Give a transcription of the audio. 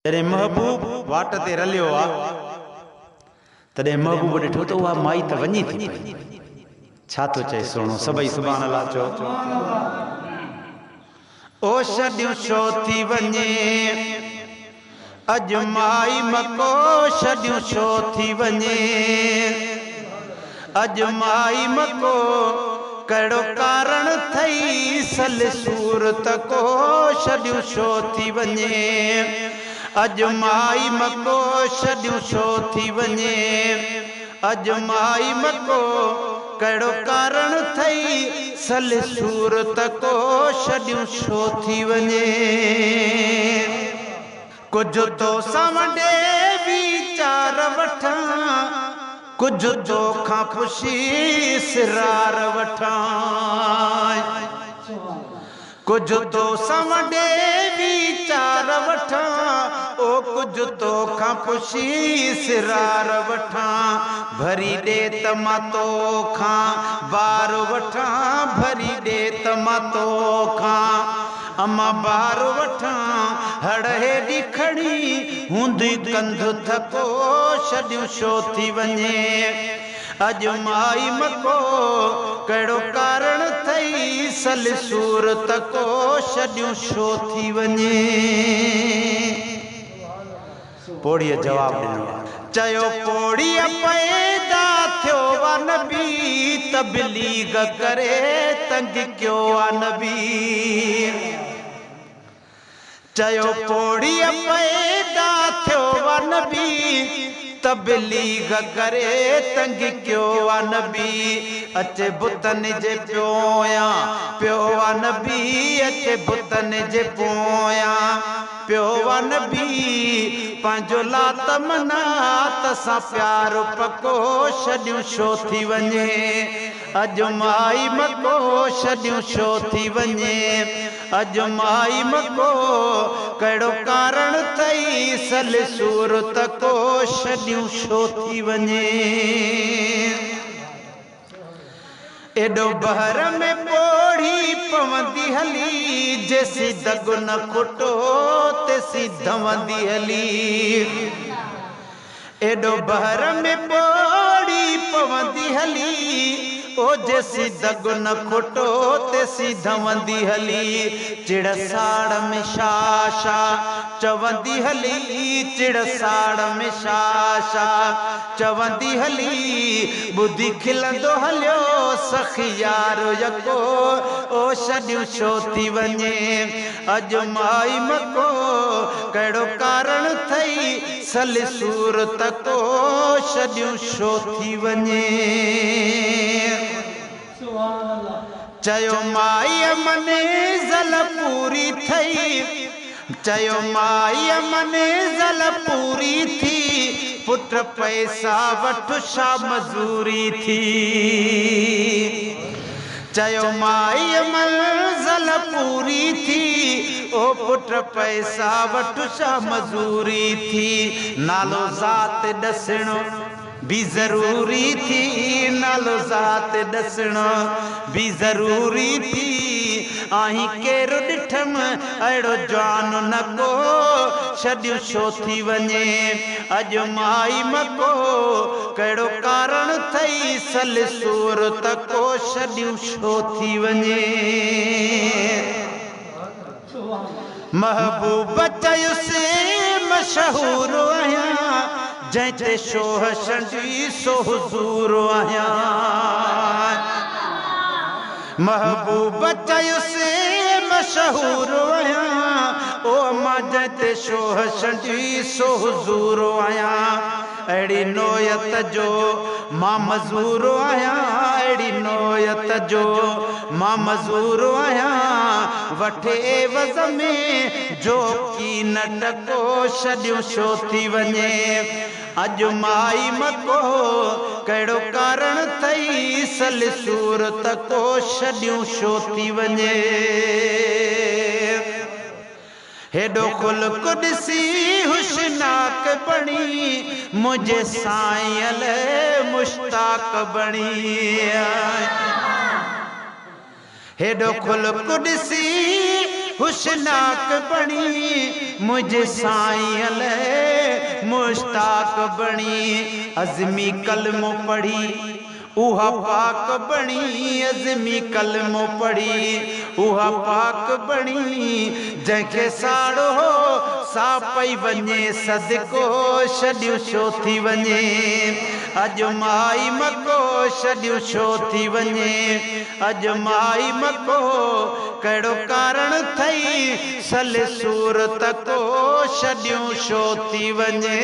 جڏهن محبوب واٽ تي رليو آ، تڏهن محبوب ڏٺو ته اها مائي ته وڃي ٿي پئي. ڇا ٿو چئي سهڻو؟ سڀئي سبحان الله چئو. او ڇڏيون ڇو ٿي وڃي اڄ مائي مڪو، ڇڏيون ڇو ٿي وڃي اڄ مائي مڪو، ڪهڙو ڪارڻ ٿئي سل سور ته ڪو، ڇڏيون ڇو ٿي وڃي اڄ مائي مڪو، ڇڏيون ڇو ٿي وڃي اڄ مائي مڪو، ڪهڙو ڪارڻ ٿئي سل سور ته ڪو، ڇڏيون ڇو ٿي وڃي. ڪجهه توسان ونڊي ويچار وٺان، ڪجهه توکان پڇي اسرار وٺان. ڪجهه توسان ونڊي ويچار وٺان، او ڪجهه توکان پڇي اسرار وٺان. ڀري ڏي ته مان توکان بار وٺان، ڀري ڏي ته مان توکان امان بار وٺان. هڙ هيڏي کڻي هوندي ڪنڌ ٿڪو، ڇڏيون ڇو ٿي وڃي اڄ مائي مڪو، ڪهڙو ڪارڻ ٿئي سل سور ته ڪو، ڇڏيون ڇو ٿي وڃي. پوڙهيء جواب ڏنو. چيو پوڙهيء پيدا ٿيو آ نبي، تبليغ ڪري تنگ ڪيو آ نبي. چيو پوڙهيء پيدا ٿيو آ نبي، تبليغ ڪري تنگ ڪيو آ نبي. اچي بتن جي پويان پيو آ نبي، اچي بتن جي پويان پيو آ نبي. پنهنجو لات منات سان پيار پڪو، ڇڏيون ڇو ٿي وڃي اڄ مائي مڪو، ڇڏيون ڇو ٿي وڃي اڄ مائي مڪو، ڪهڙو ڪارڻ ٿئي سل سور ته ڪو، ڇڏيون ڇو ٿي وڃي. ايڏو بحر ۾ پوڙهي پوندي هلي، جيسين دڳ نه کٽو تيسين ڌوندي هلي. ايڏو بحر ۾ پوڙهي پوندي هلي، او جيسين دڳ نه کٽو تيسين ڌوندي هلي. چڙ ساڙ ۾ شا شا چوندي هلي، چڙ ساڙ ۾ شا شا چوندي هلي. ٻڌي کلندو هليو سخي يار يڪو، او ڇڏيون ڇو ٿي وڃي اڄ مائي مڪو، ڪهڙو ڪارڻ ٿئي سل سور ته ڪو، ڇڏيون ڇو ٿي وڃي. چيو مائيء منزل پوري ٿئي، چيو مائيء منزل پوري ٿي، پٽ پئسا وٺ ڇا مزوري ٿي. چيو مائيء منزل پوري ٿي، او پٽ پئسا وٺ ڇا مزوري ٿي. نالو ذات ڏسڻ به ضروري ٿي، نالو ذات ڏسڻ به ضروري ٿي. آهين ڪير ڏٺم اهڙو جوان نه ڪو، ڇڏيون ڇو ٿي وڃي اڄ مائي مڪو، ڪهڙو ڪارڻ ٿئي سل سور ته ڪو، ڇڏيون ڇو ٿي وڃي. محبوب چيس مشهور آهيان، جنهن تي شوهه شنڊي سو حضور آهيان. محبوب چيس مشهور آهيان، او امان جنهن تي شوهه شنڊي سو حضور آهيان. اهڙي نوعيت جو مان مزور آهيان، اهڙي نوعيت جو مان مزور آهيان. وٺي عيوض ۾ جو ڪي نه ٽڪو، ڇڏيون ڇو ٿي وڃي اڄ مائي مڪو، ڪهڙو ڪارڻ ٿئي سل سور ته ڪو، ڇڏيون ڇو ٿي وڃي. هيڏو خلق ڏسي هوشناڪ بڻي، منهنجي سائين لئه مشتاق بڻي. هيڏو خلق ڏسي هوشناڪ بڻي، منهنجي سائينء لئه مشتاق بڻي، عزمي ڪلمو پڙهي اها پاڪ بڻي، عزمي ڪلمو پڙهي اها پاڪ بڻي، جنهن کي ساڙ هو سا پئي وڃي صدقو، ڇڏيون ڇو ٿي وڃي اڄ مائي مڪو، ڇڏيون ڇو ٿي وڃي اڄ مائي مڪو، ڪهڙو ڪارڻ ٿئي سل سور تڪو، ڇڏيون ڇو ٿي وڃي.